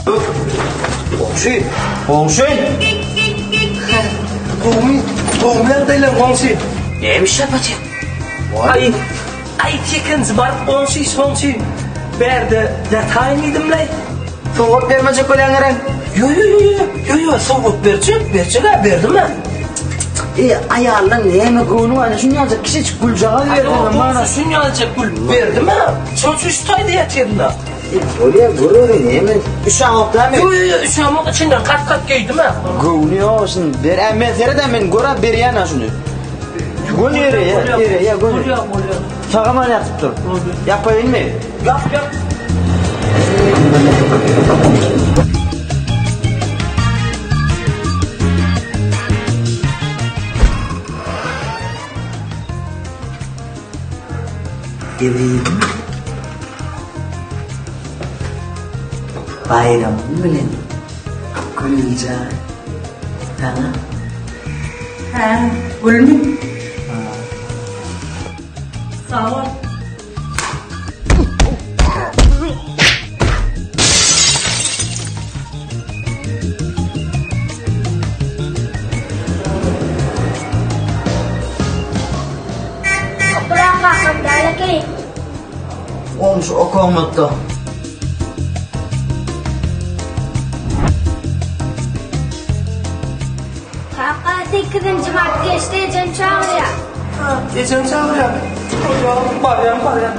Goňşy, goňşy. Gowmy, gowmy ýagdaýlar goňşy? Näme iş ýapatyň? Aý, aý sekinji baryp goňşy, şoň üçin bärde ýataýyn diýdim-leý. Sowgat bermejek bolýaň gerek? Ýo, ýo, ýo, ýo, ýo, ýo, sowgat berjek, berjek-ä, berdim-ä. E, aýaldan näme göwnüň bar? Şunýaljak kiçijik güljagaz berseňem mana. Şunýaljak gül berdim-ä. Şoň üçin şu taýda ýatyryn-da. Bolýa, göreli näme? Üşäňok dämi? Ýo, ýo, ýo, üşämok, içinden gat-gat geýdim-ä. Göwni ýok, şuny ber. Ä, men seret-ä, men gör-ä berýän-ä şuny. Göni ýere, ýere, ýa, göni. Bolýa, bolýa. Sagaman ýatyp dur. Ýapaýynmy? Ýap, ýap. Ezizim. Baýramyň bilen Güljan saňa. Hä, gülmi? Sag bol. Burak kakam däleki. Goňşy okamyzda. Kaka sekizinji mart geçdi ejem çagyrýar. Ejem çagyrýar. Barýan, barýan.